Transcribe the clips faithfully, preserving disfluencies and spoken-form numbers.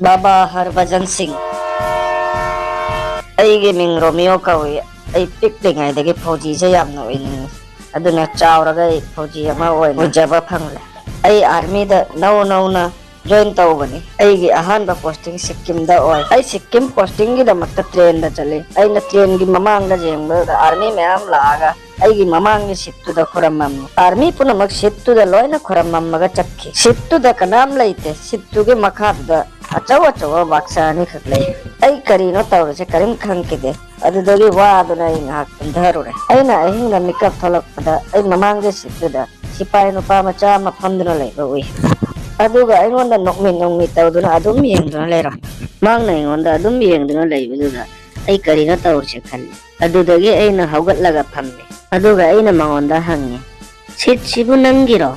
ꯕꯥꯕꯥ ꯍꯔꯚꯖꯟ ꯁꯤꯡ꯫ ꯑꯩꯒꯤ ꯃꯤꯡ ꯔꯣꯃꯤꯌꯣ ꯀꯧꯏ꯫ ꯑꯩ ꯄꯤꯛꯂꯤꯉꯩꯗꯒꯤ ꯐꯧꯖꯤꯁꯦ ꯌꯥꯝꯅ ꯑꯣꯏꯅꯤꯡꯏ꯫ ꯑꯗꯨꯅ ꯆꯥꯎꯔꯒ ꯑꯩ ꯐꯧꯖꯤ ꯑꯃ ꯑꯣꯏꯅ ꯑꯣꯏꯖꯕ ꯐꯪꯂꯦ꯫ ꯑꯩ ꯑꯥꯔꯃꯤꯗ ꯅꯧ ꯅꯧꯅ ꯖꯣꯏꯟ ꯇꯧꯕꯅꯤ꯫ ꯑꯩꯒꯤ ꯑꯍꯥꯟꯕ ꯄꯣꯁꯇꯤꯡ ꯁꯤꯛꯀꯤꯝꯗ ꯑꯣꯏ꯫ ꯑꯩ ꯁꯤꯛꯀꯤꯝ ꯄꯣꯁꯇꯤꯡꯒꯤꯗꯃꯛꯇ ꯇ꯭ꯔꯦꯟꯗ ꯆꯠꯂꯤ꯫ ꯑꯩꯅ ꯇ꯭ꯔꯦꯟꯒꯤ ꯃꯃꯥꯡꯗ ꯌꯦꯡꯕꯗ ꯑꯥꯔꯃꯤ ꯃꯌꯥꯝ ꯂꯥꯛꯑꯒ ꯑꯩꯒꯤ ꯃꯃꯥꯡꯒꯤ ꯁꯤꯠꯇꯨꯗ ꯈꯨꯔꯝꯃꯝꯃꯤ꯫ ꯑꯥꯔꯃꯤ ꯄꯨꯝꯅꯃꯛ ꯁꯤꯠꯇꯨꯗ ꯂꯣꯏꯅ ꯈꯨꯔꯝꯃꯝꯃꯒ ꯆꯠꯈꯤ꯫ ꯁꯤꯠꯇꯨꯗ ꯀꯅꯥꯝ ꯂꯩꯇꯦ꯫ ꯁꯤꯠꯇꯨꯒꯤ ꯃꯈꯥꯗꯨꯗ ꯑꯆꯧ ꯑꯆꯧꯕ ꯕꯥꯛꯁ ꯑꯅꯤꯈꯛ ꯂꯩ꯫ ꯑꯩ ꯀꯔꯤꯅꯣ ꯇꯧꯔꯤꯁꯦ ꯀꯔꯤꯝ ꯈꯪꯈꯤꯗꯦ꯫ ꯑꯗꯨꯗꯒꯤ ꯋꯥꯗꯨꯅ ꯑꯩ ꯉꯥꯏꯍꯥꯛ ꯇꯨꯝꯊꯔꯨꯔꯦ꯫ ꯑꯩꯅ ꯑꯍꯤꯡꯗ ꯃꯤꯀꯞ ꯊꯣꯛꯂꯛꯄꯗ ꯑꯩ ꯃꯃꯥꯡꯒꯤ ꯁꯤꯠꯇꯨꯗ ꯁꯤꯄꯥꯏ ꯅꯨꯄꯥ ꯃꯆꯥ ꯑꯃ ꯐꯝꯗꯨꯅ ꯂꯩꯕ ꯎꯏ꯫ ꯑꯗꯨꯒ ꯑꯩꯉꯣꯟꯗ ꯅꯣꯛꯃꯤ ꯅꯣꯛꯃꯤ ꯇꯧꯗꯨꯅ ꯑꯗꯨꯝ ꯌꯦꯡꯗꯨꯅ ꯂꯩꯔꯝꯃꯤ꯫ ꯃꯍꯥꯛꯅ ꯑꯩꯉꯣꯟꯗ ꯑꯗꯨꯝ ꯌꯦꯡꯗꯨꯅ ꯂꯩꯕꯗꯨꯗ ꯑꯩ ꯀꯔꯤꯅꯣ ꯇꯧꯔꯤꯁꯦ ꯈꯜꯂꯤ꯫ ꯑꯗꯨꯗꯒꯤ ꯑꯩꯅ ꯍꯧꯒꯠꯂꯒ ꯐꯝꯃꯤ꯫ ꯑꯗꯨꯒ ꯑꯩꯅ ꯃꯉꯣꯟꯗ ꯍꯪꯉꯤ, "ꯁꯤꯠꯁꯤꯕꯨ ꯅꯪꯒꯤꯔꯣ?"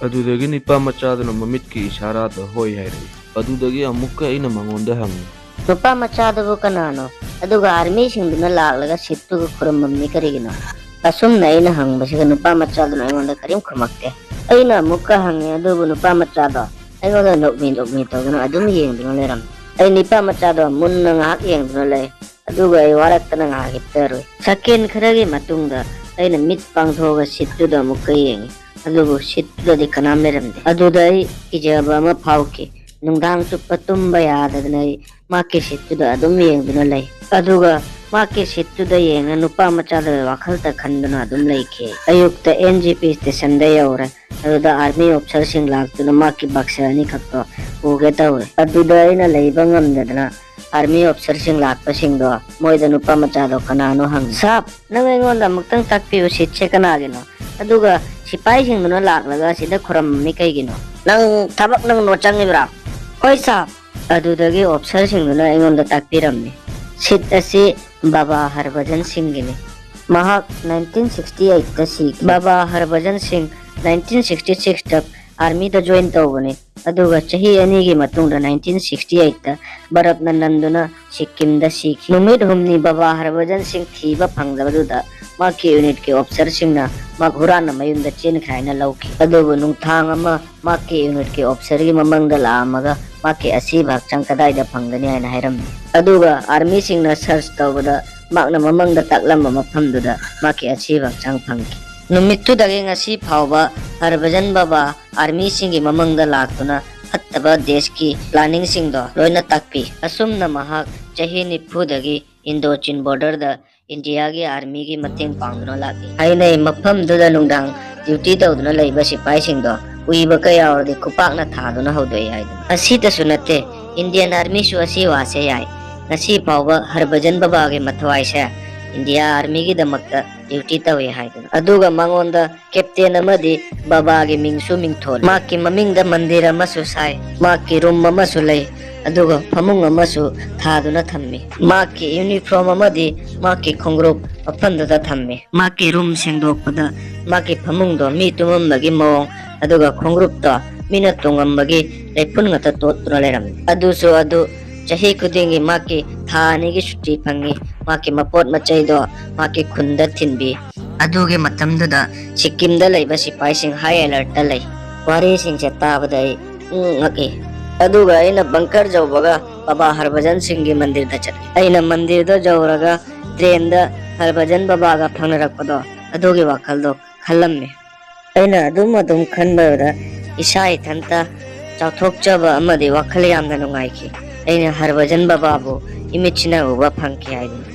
ꯑꯗꯨꯗꯒꯤ ꯅꯨꯄꯥ ꯃꯆꯥꯗꯨꯅ ꯃꯃꯤꯠꯀꯤ ꯏꯁꯥꯔꯥꯗ ꯍꯣꯏ ꯍꯥꯏꯔꯛꯏ꯫ ꯑꯗꯨꯗꯒꯤ ꯑꯃꯨꯛꯀ ꯑꯩꯅ ꯃꯉꯣꯟꯗ ꯍꯪꯉꯤ, "ꯅꯨꯄꯥ ꯃꯆꯥꯗꯨꯕꯨ ꯀꯅꯥꯅꯣ? ꯑꯗꯨꯒ ꯑꯥꯔꯃꯤꯁꯤꯡꯗꯨꯅ ꯂꯥꯛꯂꯒ ꯁꯤꯠꯇꯨꯒ ꯈꯨꯔꯨꯝꯃꯝꯃꯤ ꯀꯔꯤꯒꯤꯅꯣ?" ꯑꯁꯨꯝꯅ ꯑꯩꯅ ꯍꯪꯕꯁꯤꯗ ꯅꯨꯄꯥ ꯃꯆꯥꯗꯨꯅ ꯑꯩꯉꯣꯟꯗ ꯀꯔꯤꯝ ꯈꯨꯝꯃꯛꯇꯦ꯫ ꯑꯩꯅ ꯑꯃꯨꯛꯀ ꯍꯪꯉꯤ, ꯑꯗꯨꯕꯨ ꯅꯨꯄꯥ ꯃꯆꯥꯗꯣ ꯑꯩꯉꯣꯟꯗ ꯅꯣꯛꯃꯤ ꯅꯣꯛꯃꯤ ꯇꯧꯗꯨꯅ ꯑꯗꯨꯝ ꯌꯦꯡꯗꯨꯅ ꯂꯩꯔꯝꯃꯤ꯫ ꯑꯩ ꯅꯨꯄꯥ ꯃꯆꯥꯗꯣ ꯃꯨꯟꯅ ꯉꯥꯏꯍꯥꯛ ꯌꯦꯡꯗꯨꯅ ꯂꯩ꯫ ꯑꯗꯨꯒ ꯑꯩ ꯋꯥꯔꯛꯇꯅ ꯉꯥꯏꯍꯥꯛ ꯍꯤꯞꯊꯔꯨꯏ꯫ ꯁꯦꯀꯦꯟ ꯈꯔꯒꯤ ꯃꯇꯨꯡꯗ ꯑꯩꯅ ꯃꯤꯠ ꯄꯥꯡꯊꯣꯛꯑꯒ ꯁꯤꯠꯇꯨꯗ ꯑꯃꯨꯛꯀ ꯌꯦꯡꯉꯤ꯫ ꯑꯗꯨꯕꯨ ꯁꯤꯠꯇꯨꯗꯗꯤ ꯀꯅꯥꯝ ꯂꯩꯔꯝꯗꯦ꯫ ꯑꯗꯨꯗ ꯑꯩ ꯀꯤꯖꯕ ꯑꯃ ꯐꯥꯎꯈꯤ꯫ ꯅꯨꯡꯗꯥꯡ ꯆꯨꯞꯄ ꯇꯨꯝꯕ ꯌꯥꯗꯗꯅ ꯑꯩ ꯃꯍꯥꯛꯀꯤ ꯁꯤꯠꯇꯨꯗ ꯑꯗꯨꯝ ꯌꯦꯡꯗꯨꯅ ꯂꯩ꯫ ꯑꯗꯨꯒ ꯃꯍꯥꯛꯀꯤ ꯁꯤꯠꯇꯨꯗ ꯌꯦꯡꯉ ꯅꯨꯄꯥ ꯃꯆꯥꯗꯨꯒꯤ ꯋꯥꯈꯜꯇ ꯈꯟꯗꯨꯅ ꯑꯗꯨꯝ ꯂꯩꯈꯤ꯫ ꯑꯌꯨꯛꯇ ꯑꯦꯟ ꯖꯤ ꯄꯤ ꯁ꯭ꯇꯦꯁꯟꯗ ꯌꯧꯔꯦ꯫ ꯑꯗꯨꯗ ꯑꯥꯔꯃꯤ ꯑꯣꯐꯤꯁꯥꯔꯁꯤꯡ ꯂꯥꯛꯇꯨꯅ ꯃꯍꯥꯛꯀꯤ ꯕꯛꯁ ꯑꯅꯤꯈꯛꯇꯣ ꯄꯨꯒꯦ ꯇꯧꯔꯦ꯫ ꯑꯗꯨꯗ ꯑꯩꯅ ꯂꯩꯕ ꯉꯝꯗꯗꯅ ꯑꯥꯔꯃꯤ ꯑꯣꯐꯤꯁꯥꯔꯁꯤꯡ ꯂꯥꯛꯄꯁꯤꯡꯗꯣ ꯃꯣꯏꯗ ꯅꯨꯄꯥ ꯃꯆꯥꯗꯣ ꯀꯅꯥꯅꯣ ꯍꯪꯉꯤ꯫ "ꯁꯥꯕ, ꯅꯪ ꯑꯩꯉꯣꯟꯗ ꯑꯃꯨꯛꯇꯪ ꯇꯥꯛꯄꯤꯌꯨ, ꯁꯤꯠꯁꯦ ꯀꯅꯥꯒꯤꯅꯣ? ꯑꯗꯨꯒ ꯁꯤꯐꯥꯏꯁꯤꯡꯗꯨꯅ ꯂꯥꯛꯂꯒ ꯑꯁꯤꯗ ꯈꯨꯔꯝꯃꯤ ꯀꯩꯒꯤꯅꯣ? ꯅꯪ ꯊꯕꯛ ꯅꯪꯅꯣ ꯆꯪꯉꯤꯕ꯭ꯔꯥ?" "ꯍꯣꯏ ꯁꯥꯕ꯫" ꯑꯗꯨꯗꯒꯤ ꯑꯣꯐꯤꯁꯥꯔꯁꯤꯡꯗꯨꯅ ꯑꯩꯉꯣꯟꯗ ꯇꯥꯛꯄꯤꯔꯝꯃꯤ, "ꯁꯤꯠ ꯑꯁꯤ ꯕꯥꯕꯥ ꯍꯔꯚꯖꯟ ꯁꯤꯡꯒꯤꯅꯤ꯫ ꯃꯍꯥꯛ ꯅꯥꯏꯟꯇꯤꯟ ꯁꯤꯛꯁꯇꯤ ꯑꯩꯠꯇ ꯁꯤꯈꯤ꯫" ꯕꯥꯕꯥ ꯍꯔꯚꯖꯟ ꯁꯤꯡ ꯅꯥꯏꯟꯇꯤꯟ ꯁꯤꯛꯁꯇꯤ ꯁꯤꯛꯁꯇ ꯑꯥꯔꯃꯤꯗ ꯖꯣꯏꯟ ꯇꯧꯕꯅꯤ꯫ ꯑꯗꯨꯒ ꯆꯍꯤ ꯑꯅꯤꯒꯤ ꯃꯇꯨꯡꯗ ꯅꯥꯏꯟꯇꯤꯟ ꯁꯤꯛꯁꯇꯤ ꯑꯩꯠꯇ ꯕꯔꯞꯅ ꯅꯟꯗꯨꯅ ꯁꯤꯛꯀꯤꯝꯗ ꯁꯤꯈꯤ꯫ ꯅꯨꯃꯤꯠ ꯍꯨꯝꯅꯤ ꯕꯥꯕꯥ ꯍꯔꯚꯖꯟ ꯁꯤꯡ ꯊꯤꯕ ꯐꯪꯗꯕꯗꯨꯗ ꯃꯍꯥꯛꯀꯤ unitꯀꯤ officerꯁꯤꯡꯅ ꯃꯍꯥꯛ ꯍꯨꯔꯥꯟꯅ ꯃꯌꯨꯝꯗ ꯆꯦꯟꯈ꯭ꯔꯦ ꯍꯥꯏꯅ ꯂꯧꯈꯤ꯫ ꯑꯗꯨꯕꯨ ꯅꯨꯡꯊꯥꯡ ꯑꯃ ꯃꯍꯥꯛꯀꯤ unitꯀꯤ officerꯒꯤ ꯃꯃꯪꯗ ꯂꯥꯛꯑꯝꯃꯒ ꯃꯍꯥꯛꯀꯤ ꯑꯁꯤꯕ ꯍꯛꯆꯥꯡ ꯀꯗꯥꯏꯗ ꯐꯪꯒꯅꯤ ꯍꯥꯏꯅ ꯍꯥꯏꯔꯝꯃꯤ꯫ ꯑꯗꯨꯒ armyꯁꯤꯡꯅ search ꯇꯧꯕꯗ ꯃꯍꯥꯛꯅ ꯃꯃꯪꯗ ꯇꯥꯛꯂꯝꯕ ꯃꯐꯝꯗꯨꯗ ꯃꯍꯥꯛꯀꯤ ꯑꯁꯤꯕ ꯍꯛꯆꯥꯡ ꯐꯪꯈꯤ꯫ ꯅꯨꯃꯤꯠꯇꯨꯗꯒꯤ ꯉꯁꯤ ꯐꯥꯎꯕ ꯍꯔꯚꯖꯟ ꯕꯕꯥ armyꯁꯤꯡꯒꯤ ꯃꯃꯪꯗ ꯂꯥꯛꯇꯨꯅ ꯐꯠꯇꯕ ꯗꯦꯁꯀꯤ planningꯁꯤꯡꯗꯣ ꯂꯣꯏꯅ ꯇꯥꯛꯄꯤ꯫ ꯑꯁꯨꯝꯅ ꯃꯍꯥꯛ ꯆꯍꯤ ꯅꯤꯐꯨꯗꯒꯤ Indochin borderꯗ Indiaꯒꯤ armyꯒꯤ ꯃꯇꯦꯡ ꯄꯥꯡꯗꯨꯅ ꯂꯥꯛꯂꯤ꯫ ꯍꯥꯏꯅꯩ ꯃꯐꯝꯗꯨꯗ ꯅꯨꯡꯗꯥꯡ duty ꯇꯧꯗꯨꯅ ꯂꯩꯕ ꯁꯤꯐꯥꯏꯁꯤꯡꯗꯣ ꯎꯏꯕ ꯀꯌꯥ ꯌꯥꯎꯔꯗꯤ ꯈꯨꯄꯥꯛꯅ ꯊꯥꯗꯨꯅ ꯍꯧꯗꯣꯛꯏ ꯍꯥꯏꯗꯨꯅ꯫ ꯑꯁꯤꯇꯁꯨ ꯅꯠꯇꯦ, Indian armyꯁꯨ ꯑꯁꯤ ꯋꯥꯁꯦ ꯌꯥꯏ꯫ ꯉꯁꯤ ꯐꯥꯎꯕ ꯍꯔꯚꯖꯟ ꯕꯕꯥꯒꯤ ꯃꯊ꯭ꯋꯥꯏꯁꯦ India armyꯒꯤꯗꯃꯛꯇ duty ꯇꯧꯏ ꯍꯥꯏꯗꯨꯅ꯫ ꯑꯗꯨꯒ ꯃꯉꯣꯟꯗ captain ꯑꯃꯗꯤ ꯕꯕꯥꯒꯤ ꯃꯤꯡꯁꯨ ꯃꯤꯡꯊꯣꯜꯂꯤ꯫ ꯃꯍꯥꯛꯀꯤ ꯃꯃꯤꯡꯗ ꯃꯟꯗꯤꯔ ꯑꯃꯁꯨ ꯁꯥꯏ꯫ ꯃꯍꯥꯛꯀꯤ room ꯑꯃꯁꯨ ꯂꯩ꯫ ꯑꯗꯨꯒ ꯐꯃꯨꯡ ꯑꯃꯁꯨ ꯊꯥꯗꯨꯅ ꯊꯝꯃꯤ꯫ ꯃꯍꯥꯛꯀꯤ uniform ꯑꯃꯗꯤ ꯃꯍꯥꯛꯀꯤ ꯈꯣꯡꯎꯞ ꯃꯐꯝꯗꯨꯗ ꯊꯝꯃꯤ꯫ ꯃꯍꯥꯛꯀꯤ room ꯁꯦꯡꯗꯣꯛꯄꯗ ꯃꯍꯥꯛꯀꯤ ꯐꯃꯨꯡꯗꯣ ꯃꯤ ꯇꯨꯝꯃꯝꯕꯒꯤ ꯃꯑꯣꯡ, ꯑꯗꯨꯒ ꯈꯣꯡꯎꯞꯇꯣ ꯃꯤꯅ ꯇꯣꯡꯉꯝꯕꯒꯤ ꯂꯩꯐꯨꯟ ꯉꯥꯛꯇ ꯇꯣꯠꯇꯨꯅ ꯂꯩꯔꯝꯃꯤ꯫ ꯑꯗꯨꯁꯨ ꯑꯗꯨ ꯆꯍꯤ ꯈꯨꯗꯤꯡꯒꯤ ꯃꯍꯥꯛꯀꯤ ꯊꯥ ꯑꯅꯤꯒꯤ ꯁꯨꯇꯤ ꯐꯪꯉꯤ꯫ ꯃꯍꯥꯛꯀꯤ ꯃꯄꯣꯠ ꯃꯆꯩꯗꯣ ꯃꯍꯥꯛꯀꯤ ꯈꯨꯟꯗ ꯊꯤꯟꯕꯤ꯫ ꯑꯗꯨꯒꯤ ꯃꯇꯝꯗꯨꯗ ꯁꯤꯛꯀꯤꯝꯗ ꯂꯩꯕ ꯁꯤꯐꯥꯏꯁꯤꯡ high alertꯇ ꯂꯩ꯫ ꯋꯥꯔꯤꯁꯤꯡꯁꯦ ꯇꯥꯕꯗ ꯑꯩ ꯄꯨꯡꯉꯛ ꯉꯛꯏ꯫ ꯑꯗꯨꯒ ꯑꯩꯅ bunker ꯌꯧꯕꯒ ꯕꯕꯥ ꯍꯔꯚꯖꯟ ꯁꯤꯡꯒꯤ ꯃꯟꯗꯤꯔꯗ ꯆꯠꯂꯤ꯫ ꯑꯩꯅ ꯃꯟꯗꯤꯔꯗ ꯌꯧꯔꯒ trainꯗ ꯍꯔꯚꯖꯟ ꯕꯕꯥꯒ ꯐꯪꯅꯔꯛꯄꯗꯣ, ꯑꯗꯨꯒꯤ ꯋꯥꯈꯜꯗꯣ ꯈꯜꯂꯝꯃꯤ꯫ ꯑꯩꯅ ꯑꯗꯨꯝ ꯑꯗꯨꯝ ꯈꯟꯕꯗ ꯏꯁꯥ ꯏꯊꯟꯇ ꯆꯥꯎꯊꯣꯛꯆꯕ ꯑꯃꯗꯤ ꯋꯥꯈꯜ ꯌꯥꯝꯅ ꯅꯨꯡꯉꯥꯏꯈꯤ꯫ ꯑꯩꯅ ꯍꯔꯚꯖꯟ ꯕꯕꯥꯕꯨ ꯏꯃꯤꯠꯁꯤꯅ ꯎꯕ ꯐꯪꯈꯤ ꯍꯥꯏꯗꯨꯅ꯫